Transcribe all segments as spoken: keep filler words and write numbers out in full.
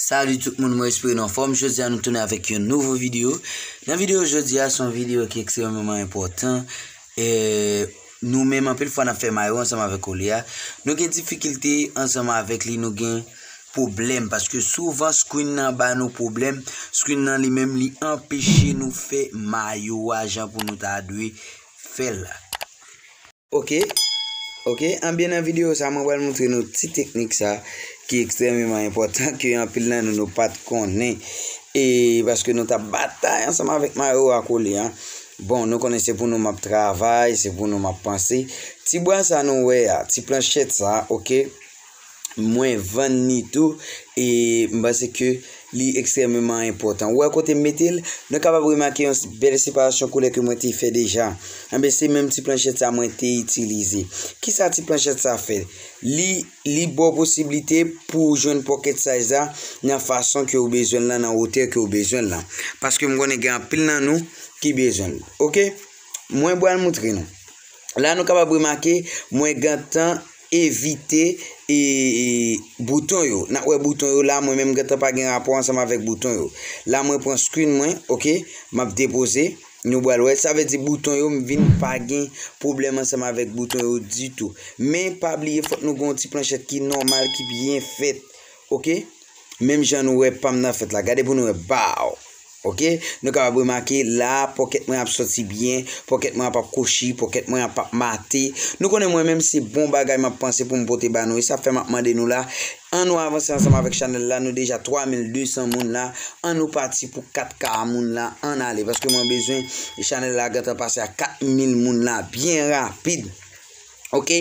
Salut tout moun, mwen espere nou anfòm. Jodi a nou tounen avèk yon nouvo videyo. Nan videyo jodi a, se yon videyo ki ekstrèmeman enpòtan. E nou menm, anpil fwa n ap fè mayo ansanm avèk Olé a. Nou gen difikilte ansanm avèk li, nou gen pwoblèm, paske souvan screen nan ba nou pwoblèm. Screen nan li menm, li anpeche nou fè mayo a jan pou nou ta dwe fè l la. Ok, ok, anbyen nan videyo sa, mwen pral montre nou ti teknik sa ki ekstrèmeman enpòtan, ke anpil nan nou, nou pa t konnen. E paske nou t ap batay ansanm avèk mayo a Olé a. Bon, nou konnen se pou nou m ap travay, se pou nou m ap panse. Ti bwa sa nou wè a, ti planchèt sa, ok, mwen vann li tou, e m panse ke li ekstrèmeman enpòtan. Ou wè kote m mete l, nou kapab remake yon bèl separasyon koulè ke mwen te fè deja. Anben, se menm ti planchèt sa mwen te itilize. Kisa ti planchèt sa fè? Li, li ba w posiblite pou w jwenn pocket size la nan fason ke w bezwen l lan, nan wotè ke w bezwen l lan. Paske m konnen gen anpil nan nou ki bezwen l. Ok? Mwen pral montre nou. La, nou kapab remake, mwen gentan evite e, e, bouton yo. N ap wè bouton yo la, mwen menm gentan pa gen rapò ansanm avèk bouton yo. La, mwen pran screen mwen, ok, m ap depoze. Nou pral wè, sa vle di bouton yo, m vin pa gen pwoblèm ansanm avèk bouton yo ditou. Men, pa bliye, fòk nou gen yon ti planchèt ki nòmal, ki byen fèt, ok? Menm jan nou wè pa m nan fèt la. Gade pou nou wè, baw! Ok, nou kapab remake la, pocket mwen ap sòti byen, pocket mwen ap ap kwochi, pocket mwen ap ap mate. Nou konnen mwen menm se bon bagay m ap panse pou m pote ba nou, e sa fè m ap mande nou la, ann nou avanse ansanm avèk chanèl la, nou deja twa mil de san moun la, ann nou pati pou kat ka moun la, ann ale, paske mwen bezwen chanèl la gentan pase a kat mil moun la byen rapid. Ok,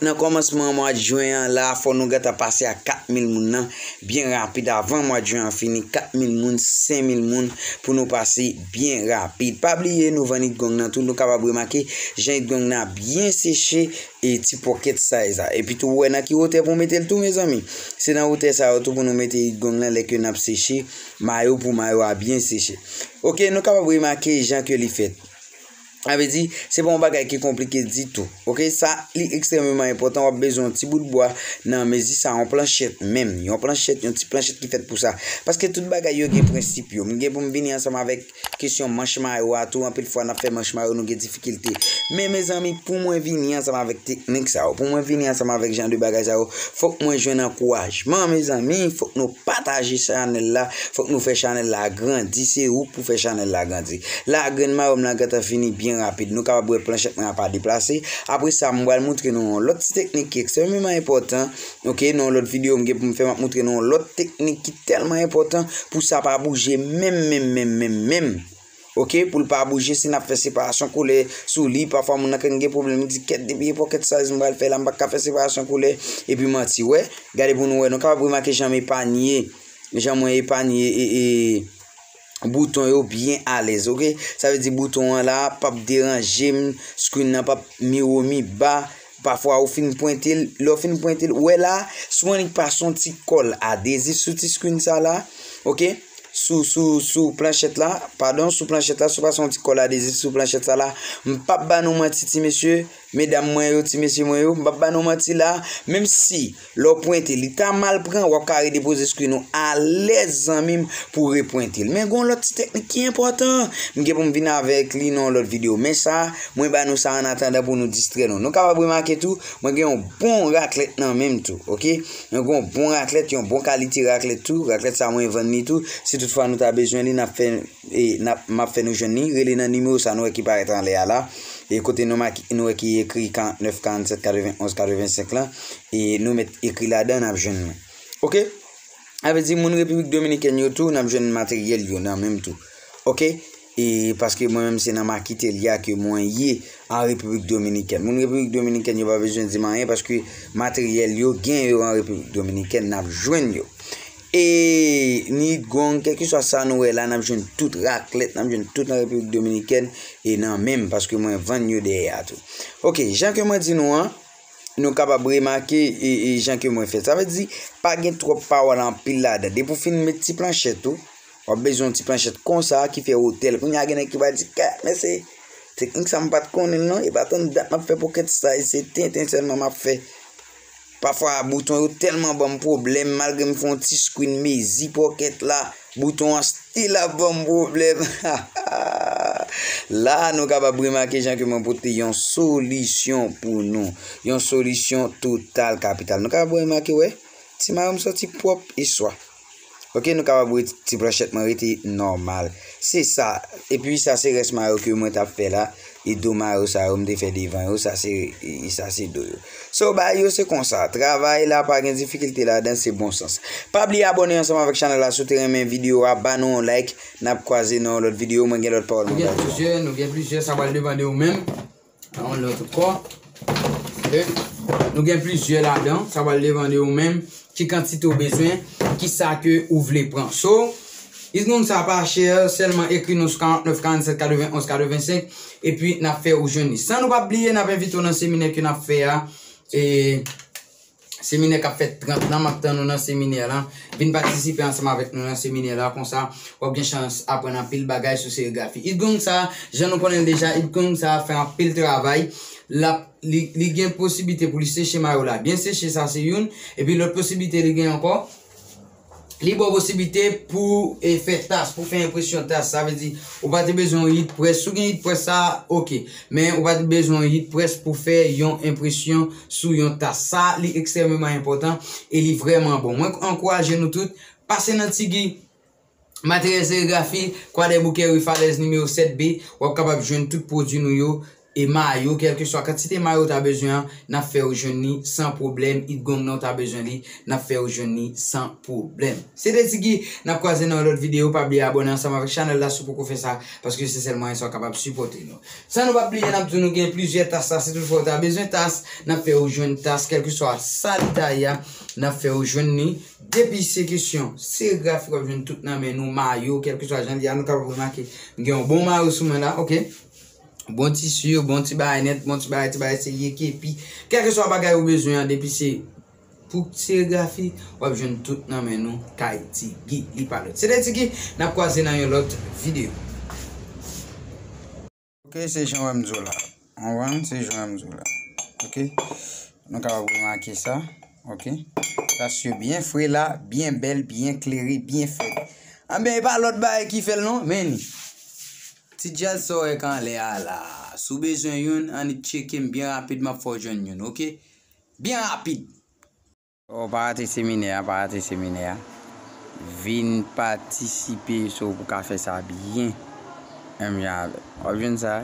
nan kòmansman mwa jen an la, fò nou gentan pase a kat mil moun nan byen rapid avan mwa jen an fini, kat mil moun, senk mil moun pou nou pase byen rapid. Pa bliye nou vann it gong nan tou, nou kapab remake jan it gong nan byen seche e ti pocket size la. Epi tou, ou wè nan ki wotè pou w mete l tou, mezanmi. Se nan wotè sa yo tou pou nou mete it gong nan lè ke n ap seche mayo pou mayo a byen seche. Ok, nou kapab remake jan ke li fèt. Sa vle di, se pa yon bagay ki konplike ditou. Ok, sa, li ekstrèmeman enpòtan. W ap bezwen yon ti bout bwa nan mezi sa, yon planchèt menm. Yon planchèt, yon ti planchèt ki fèt pou sa. Paske tout bagay yo gen prensip yo. M gen pou m vini ansanm avèk kesyon manch mayo a tou. Anpil fwa, n ap fè manch mayo, nou gen difikilte. Men, mezanmi, pou mwen vini ansanm avèk teknik sa yo, pou mwen vini ansanm avèk jan de bagay sa yo, fòk mwen jwenn ankourajman, mezanmi. Fòk nou pataje chanèl la, fòk nou fè chanèl la grandi. Se ou k pou fè chanèl la grandi. La, grenn mayo m lan gentan fini byen rapid. Nou kapab wè planchèt mwen an pa deplase. Apre sa, m pral montre nou yon lòt ti teknik ki ekstrèmeman enpòtan. Ok, nan yon lòt videyo m gen pou m fè, m ap montre nou yon lòt teknik ki tèlman enpòtan pou sa pa bouje menm, menm, menm, menm, menm. Ok, pou l pa bouje, si n ap fè separasyon koulè sou li, pafwa moun nan ka gen pwoblèm, li di, "Kèt, depi e pocket size m pral fè la, m pa ka fè separasyon koulè." Epi manti, wè, gade pou nou wè, nou kapab remake jan m epanye, jan mwen epanye e, e, bouton yo byen alèz, ok? Sa vle di bouton an la p ap deranje m, screen nan p ap mi wo mi ba. Pafwa ou fin pwente l, lè w fin pwente l, ou wè la, si w annik pase yon ti kòl adezif sou ti screen sa la, ok? Sou, sou, sou planchèt la, padon, sou planchèt la, si w pase yon ti kòl adezif sou planchèt sa la, m p ap ba nou manti, ti mesye, medam mwen yo, ti mesye mwen yo, m p ap ba nou manti la, menm si lè w pwente, li ta mal pran, w ap ka redepoze screen ou alèz, zanmi m, pou w repwente l. Men gen yon lòt ti teknik ki enpòtan. M gen pou m vin avèk li nan yon lòt videyo. Men sa, mwen ba nou sa annatandan pou nou distrè nou. Nou kapab remake tou, mwen gen yon bon raklèt nan men m tou, ok? Mwen gen yon bon raklèt, yon bon kalite raklèt tou. Raklèt sa mwen vann li tou. Si toutfwa nou ta bezwen li, n ap fè, e, n ap, m ap fè nou jwenn li. Rele nan nimewo sa nou wè ki parèt anlè a la. E kote nou maki, nou wè ki ekri karant nèf, karant sèt, katreven onz, katreven senk lan. E nou mèt ekri ladan, n ap jwenn mwen. Ok? Sa vle di moun Repiblik Dominikèn yo tou, n ap jwenn materyèl yo nan men m tou. Ok? E paske mwen menm se nan Makitèlya ke mwen ye an Repiblik Dominikèn. Moun Repiblik Dominikèn yo pa bezwen di m anyen paske materyèl yo gen yo an Repiblik Dominikèn, n ap jwenn yo. E nit gong, kèlkeswa sa nou wè la, n ap jwenn tout raklèt, n ap jwenn tout nan Repiblik Dominikèn e nan men m paske mwen vann yo dèyè a tou. Ok, jan ke mwen di nou an, nou kapab remake e, e jan ke mwen fè. Sa vle di, pa gen twòp pawòl anpil ladan. Depi w fin met ti planchèt ou, w ap bezwen yon ti planchèt konsa ki fè wotè l. Kounye a gen nèg ki pral di, "Kèt, men se teknik sa m pa t konnen l non, e pa tann dat m ap fè pocket size, se tenten sèlman m ap fè." Pafwa, bouton yo tèlman ban m pwoblèm, malgre m fè yon ti screen mezi pòkèt la, bouton an still ap ban m pwoblèm. La, nou kapab remake jan ke mwen pote yon solisyon pou nou. Yon solisyon total kapital. Nou kapab remake, wè, ti mayo m sòti pwòp e swa. Ok, nou kapab wè ti planchèt mwen rete nòmal. Se sa. Epi sa se rès mayo ke mwen t ap fè la. E do mayo sa yo m te fè devan yo, sa se, e, sa se do yo. So, bagay yo se konsa. Travay la pa gen difikilte ladan, se bon sans. Pa bliye abòne ansanm avèk chanèl la si w te renmen videyo a, ba nou yon like, n ap kwaze nan yon lòt videyo, mwen gen lòt pawòl Nou mwen gen ba nou. Plizyè, nou gen plizyè, sa pral depann de ou menm. Yon lòt ankò. Ok. Nou gen plizyè ladan, sa pral depann de ou menm, ki kantite ou bezwen, ki sa ke ou vle pran. So, It Gang sa pa chè, sèlman ekri nou sou karant nèf, karant sèt, katreven onz, katreven senk, epi n ap fè ou jwenn li. San nou pa bliye, n ap envite w nan seminè ke n ap fè a. E seminè k ap fèt trant lan, m ap tann ou nan seminè la. Vin patisipe ansanm avèk nou nan seminè la, konsa w ap gen chans aprann anpil bagay sou serigrafi. It Gang sa, jan nou konnen l deja, It Gang sa fè anpil travay. L ap, li, li gen posiblite pou li seche mayo la byen seche, sa se youn. Epi lòt posiblite li gen ankò, li ba w posiblite pou, e, fè tas, pou fè enpresyon tas. Sa vle di, ou pa te bezwen yon heat press. Si w gen heat press sa, ok. Men ou pa te bezwen yon heat press pou fè yon enpresyon sou yon tas. Sa, li ekstrèmeman enpòtan e li vrèman bon. Mwen ankouraje nou tout, pase nan Tigi, Materyèl serigrafi, Kwadèboukè, ri Falèz, nimewo sèt B, w ap kapab jwenn tout pwodui nou yo, e mayo, kèlkeswa kantite mayo w ta bezwen an, n ap fè ou jwenn li san pwoblèm. It Gang nan w ta bezwen li, n ap fè ou jwenn li san pwoblèm. Se te Tigi, n ap kwaze nan yon lòt videyo. Pa bliye abòne ansanm avèk chanèl la si w poko fè sa, paske se sèl mwayen sa w kapab sipòte nou. San nou pa bliye, n ap di nou gen plizyè tas la, si toutfwa w ta bezwen tas, n ap fè ou jwenn tas, kèlkeswa sa li ta ye a, n ap fè ou jwenn li. Depi se kesyon serigrafi, w ap jwenn tout nan men nou, mayo, kèlkeswa jan li ye a, nou kapab remake, m gen yon bon mayo sou mwen la, ok? Bon tisi, bon ti bagay nèt, bon ti bagay, ti bagay serye, kepi, kèlkeswa bagay ou bezwen an, depi se pou serigrafi, w ap jwenn tout nan men nou, kay Tigi, li pa lòt. Se te Tigi, n ap kwaze nan yon lòt videyo. Ok, se jan w wè m di w la. Ou konprann? Se jan w wè m di w la. Ok? Nou kapab remake sa. Ok? Tas yo byen fre la, byen bèl, byen klere, byen fèt. Anben, e pa lòt bagay ki fè l non, men li. Ti djaz sa w wè k anlè a la. Si w bezwen youn, annik tcheke m byen rapid, m ap fè w jwenn youn, ok? Byen rapid. Oh, pa rate seminè a, pa rate seminè a. Vin patisipe, so pou ka fè sa byen. Menm jan avè m. W ap jwenn sa,